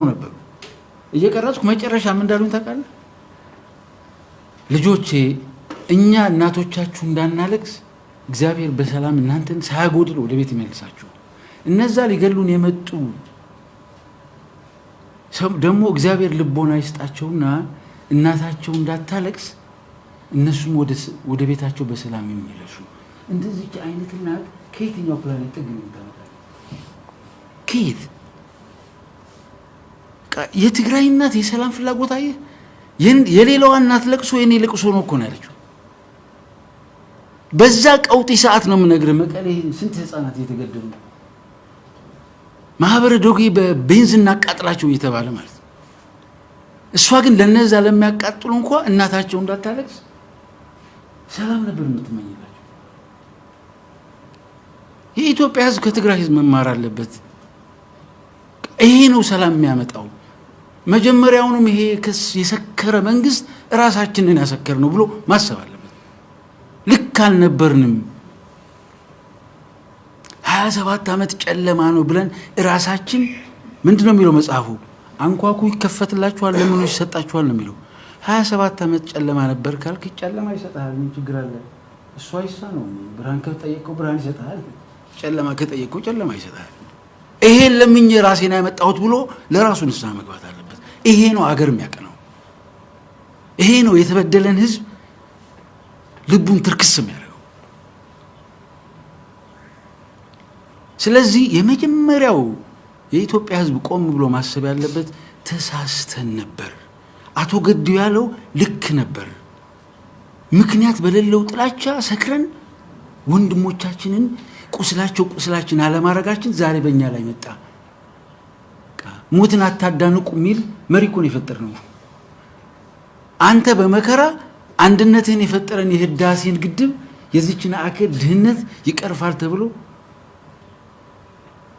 ነበሩ። እየቀረጽኩ መጨረሻ ምን እንዳሉኝ ታውቃለህ? ልጆቼ፣ እኛ እናቶቻችሁ እንዳናለቅስ እግዚአብሔር በሰላም እናንተን ሳያጎድል ወደ ቤት ይመልሳችሁ። እነዛ ሊገሉን የመጡ ደግሞ እግዚአብሔር ልቦና ይስጣቸውና እናታቸው እንዳታለቅስ እነሱም ወደ ቤታቸው በሰላም ይመለሱ። እንደዚች አይነት እናት ከየትኛው ፕላኔት ጥግ ነው የምታመጣው? ከየት? የትግራይ እናት የሰላም ፍላጎት አየህ? የሌላዋ እናት ለቅሶ የኔ ለቅሶ ነው እኮ ነው ያለችው። በዛ ቀውጢ ሰዓት ነው የምነግርህ። መቀሌ ስንት ህፃናት እየተገደሉ፣ ማህበረ ዶጌ በቤንዚን እናቃጥላቸው እየተባለ ማለት ነው። እሷ ግን ለነዛ ለሚያቃጥሉ እንኳ እናታቸው እንዳታለቅስ ሰላም ነበር የምትመኝላቸው። የኢትዮጵያ ህዝብ ከትግራይ ህዝብ መማር አለበት። ይሄ ነው ሰላም የሚያመጣው። መጀመሪያውንም ይሄ ክስ የሰከረ መንግስት እራሳችንን ያሰከር ነው ብሎ ማሰብ አለበት። ልክ አልነበርንም። 27 ዓመት ጨለማ ነው ብለን እራሳችን፣ ምንድን ነው የሚለው መጽሐፉ? አንኳኩ ይከፈትላችኋል፣ ለምኑ ይሰጣችኋል ነው የሚለው። 27 ዓመት ጨለማ ነበር ካልክ ጨለማ ይሰጥሃል። ምን ችግር አለ? እሱ አይሳ ነው። ብርሃን ከጠየቀው ብርሃን ይሰጥሃል። ጨለማ ከጠየቀው ጨለማ ይሰጥሃል። ይሄን ለምኜ ራሴን ያመጣሁት ብሎ ለራሱ ንስሐ መግባት አለበት። ይሄ ነው አገር የሚያቀነው። ይሄ ነው የተበደለን ህዝብ ልቡን ትርክስ የሚያደርገው። ስለዚህ የመጀመሪያው የኢትዮጵያ ህዝብ ቆም ብሎ ማሰብ ያለበት ተሳስተን ነበር። አቶ ገዱ ያለው ልክ ነበር። ምክንያት በሌለው ጥላቻ ሰክረን ወንድሞቻችንን ቁስላቸው ቁስላችን አለማድረጋችን ዛሬ በእኛ ላይ መጣ። ሞትን አታዳንቁ የሚል መሪ እኮ ነው የፈጠርነው። አንተ በመከራ አንድነትህን የፈጠረን የህዳሴን ግድብ የዚችን አገር ድህነት ይቀርፋል ተብሎ፣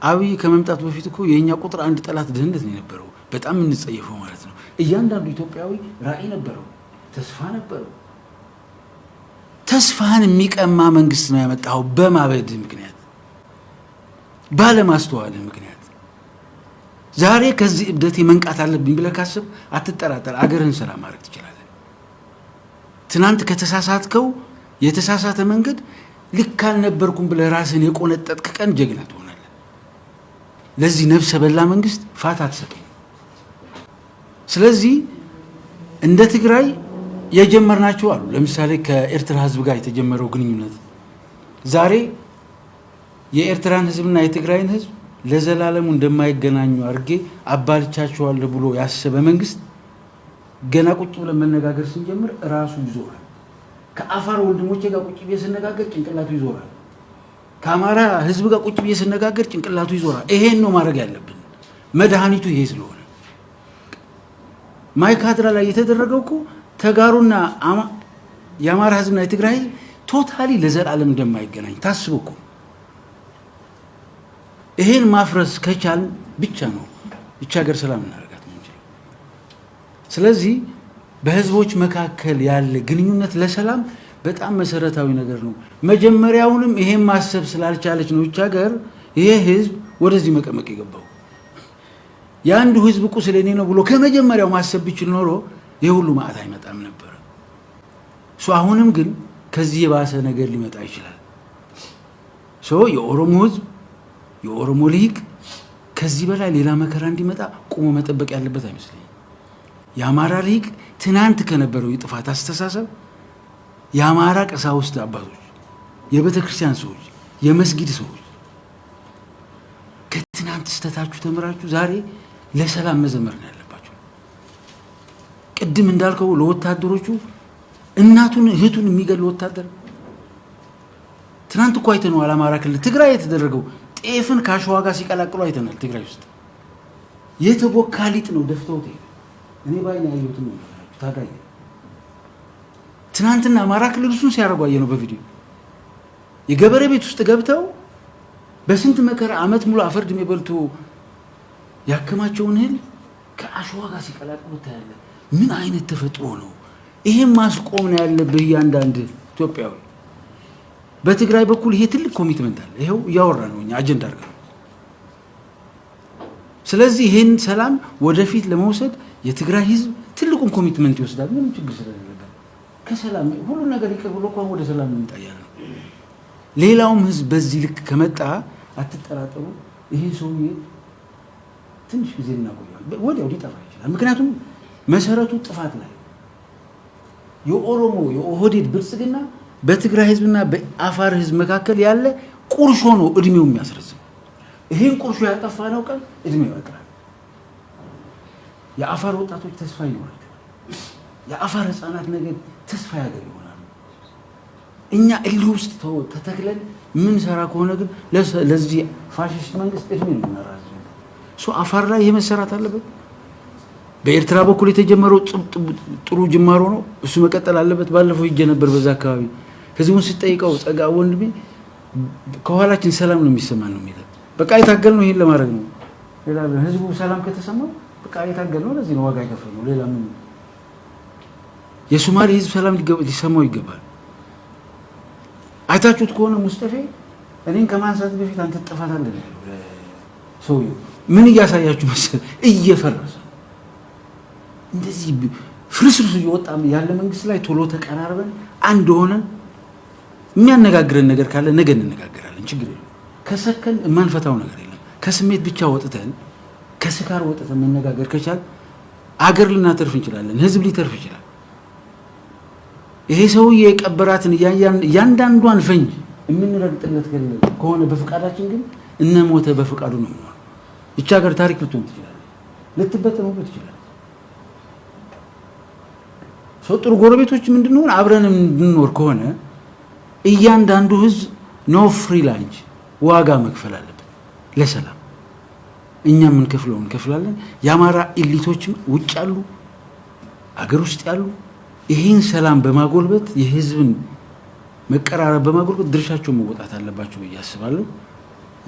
አብይ ከመምጣቱ በፊት እኮ የእኛ ቁጥር አንድ ጠላት ድህነት ነው የነበረው። በጣም የምንጸየፈው ማለት ነው። እያንዳንዱ ኢትዮጵያዊ ራዕይ ነበረው፣ ተስፋ ነበረው። ተስፋህን የሚቀማ መንግስት ነው ያመጣኸው በማበድህ ምክንያት፣ ባለማስተዋልህ ምክንያት። ዛሬ ከዚህ እብደቴ መንቃት አለብኝ ብለህ ካሰብክ አትጠራጠር፣ አገርህን ሰላም ማድረግ ትችላለህ። ትናንት ከተሳሳትከው የተሳሳተ መንገድ ልክ አልነበርኩም ብለህ ራስህን የቆነጠጥክ ቀን ጀግና ትሆናለህ። ለዚህ ነፍሰ በላ መንግስት ፋታ አትሰጠውም። ስለዚህ እንደ ትግራይ የጀመርናቸው አሉ። ለምሳሌ ከኤርትራ ህዝብ ጋር የተጀመረው ግንኙነት ዛሬ የኤርትራን ህዝብና የትግራይን ህዝብ ለዘላለሙ እንደማይገናኙ አድርጌ አባልቻቸዋለሁ ብሎ ያሰበ መንግስት ገና ቁጭ ብለን መነጋገር ስንጀምር ራሱ ይዞራል። ከአፋር ወንድሞቼ ጋር ቁጭ ብዬ ስነጋገር ጭንቅላቱ ይዞራል። ከአማራ ህዝብ ጋር ቁጭ ብዬ ስነጋገር ጭንቅላቱ ይዞራል። ይሄን ነው ማድረግ ያለብን። መድኃኒቱ ይሄ ስለሆነ ማይካድራ ላይ የተደረገው እኮ ተጋሩና የአማራ ህዝብና የትግራይ ህዝብ totally ለዘላለም እንደማይገናኝ ታስቦ እኮ፣ ይሄን ማፍረስ ከቻልን ብቻ ነው ይቺ ሀገር ሰላም እናደርጋት የምንችለው። ስለዚህ በህዝቦች መካከል ያለ ግንኙነት ለሰላም በጣም መሰረታዊ ነገር ነው። መጀመሪያውንም ይሄን ማሰብ ስላልቻለች ነው ይቺ ሀገር፣ ይሄ ህዝብ ወደዚህ መቀመቅ የገባው። የአንዱ ህዝብ ቁስል የኔ ነው ብሎ ከመጀመሪያው ማሰብ ቢችል ኖሮ ይህ ሁሉ መዓት አይመጣም ነበር። So አሁንም ግን ከዚህ የባሰ ነገር ሊመጣ ይችላል። So የኦሮሞ ህዝብ፣ የኦሮሞ ልሂቅ ከዚህ በላይ ሌላ መከራ እንዲመጣ ቆሞ መጠበቅ ያለበት አይመስለኝም። የአማራ ልሂቅ ትናንት ከነበረው የጥፋት አስተሳሰብ፣ የአማራ ቀሳውስት አባቶች፣ የቤተ ክርስቲያን ሰዎች፣ የመስጊድ ሰዎች ከትናንት ስህተታችሁ ተምራችሁ ዛሬ ለሰላም መዘመር ነው ያለባቸው። ቅድም እንዳልከው ለወታደሮቹ፣ እናቱን እህቱን የሚገል ወታደር ትናንት እኮ አይተነዋል። አማራ ክልል ትግራይ የተደረገው ጤፍን ከአሸዋ ጋር ሲቀላቅሉ አይተናል። ትግራይ ውስጥ የተቦካ ሊጥ ነው ደፍተውት። እኔ ባይን ያየሁትን ነው። ታጋይ ትናንትና አማራ ክልል እሱን ሲያደርጉ አየነው በቪዲዮ። የገበሬ ቤት ውስጥ ገብተው በስንት መከራ ዓመት ሙሉ አፈር ድሜ በልቶ ያከማቸውን እህል ከአሸዋ ጋር ሲቀላቅሉ ታያለህ። ምን አይነት ተፈጥሮ ነው? ይሄን ማስቆም ነው ያለብህ እያንዳንድ ኢትዮጵያዊ። በትግራይ በኩል ይሄ ትልቅ commitment አለ። ይሄው እያወራ ነው፣ እኛ አጀንዳ አድርገን ስለዚህ ይህን ሰላም ወደፊት ለመውሰድ የትግራይ ህዝብ ትልቁን commitment ይወስዳል። ምንም ችግር ስለሌለበት ከሰላም ሁሉ ነገር ይቅር ብሎ እንኳን ወደ ሰላም እንምጣ እያለ ነው። ሌላውም ህዝብ በዚህ ልክ ከመጣ አትጠራጠሩ፣ ይሄ ሰውዬ ትንሽ ጊዜ እናቆየዋል፣ ወዲያው ሊጠፋ ይችላል። ምክንያቱም መሰረቱ ጥፋት ላይ የኦሮሞ የኦህዴድ ብልጽግና በትግራይ ህዝብና በአፋር ህዝብ መካከል ያለ ቁርሾ ነው እድሜው የሚያስረዝመው። ይህን ቁርሾ ያጠፋ ነው ቀን እድሜው ያጥራል። የአፋር ወጣቶች ተስፋ ይኖራቸዋል። የአፋር ህፃናት ነገ ተስፋ ያገር ይሆናሉ። እኛ እልህ ውስጥ ተተክለን ምን ሰራ ከሆነ ግን ለዚህ ፋሽስት መንግስት እድሜ ነው የምናራዝመው። So አፋር ላይ ይሄ መሰራት አለበት። በኤርትራ በኩል የተጀመረው ጥሩ ጅማሮ ነው። እሱ መቀጠል አለበት። ባለፈው ሂጄ ነበር በዛ አካባቢ። ህዝቡን ስጠይቀው ጸጋ ወንድሜ ከኋላችን ሰላም ነው የሚሰማን ነው የሚለው። በቃ የታገልነው ይሄን ለማድረግ ነው። ሌላ ህዝቡ ሰላም ከተሰማው በቃ የታገልነው ለዚህ ነው፣ ዋጋ የከፈልነው። ሌላ ምን? የሶማሌ ህዝብ ሰላም ሊሰማው ይገባል። አይታችሁት ከሆነ ሙስጠፌ እኔን ከማንሳት በፊት አንተ ትጠፋታለህ ያለው ሰውዬው። ምን እያሳያችሁ መሰለህ? እየፈረሰ እንደዚህ ፍርስርሱ እየወጣ ያለ መንግስት ላይ ቶሎ ተቀራርበን አንድ ሆነን የሚያነጋግረን ነገር ካለ ነገ እንነጋገራለን። ችግር የለም። ከሰከን የማንፈታው ነገር የለም። ከስሜት ብቻ ወጥተን፣ ከስካር ወጥተን መነጋገር ከቻል አገር ልናተርፍ እንችላለን። ህዝብ ሊተርፍ ይችላል። ይሄ ሰውዬ የቀበራትን እያንዳንዷን ፈንጅ የምንረግጥለት ከሆነ በፍቃዳችን ግን እነ ሞተ በፍቃዱ ነው የሚሆነው። ይቺ ሀገር ታሪክ ልትሆን ትችላለች፣ ልትበተን ሁሉ ትችላለች። ሰው ጥሩ ጎረቤቶች እንድንሆን አብረን እንድንኖር ከሆነ እያንዳንዱ ህዝብ no free lunch፣ ዋጋ መክፈል አለበት ለሰላም። እኛ የምንከፍለው እንከፍላለን። የአማራ elite ኦችም ውጭ ያሉ፣ አገር ውስጥ ያሉ ይህን ሰላም በማጎልበት፣ የህዝብን መቀራረብ በማጎልበት ድርሻቸውን መወጣት አለባቸው ብዬ አስባለሁ።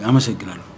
አመሰግናለሁ።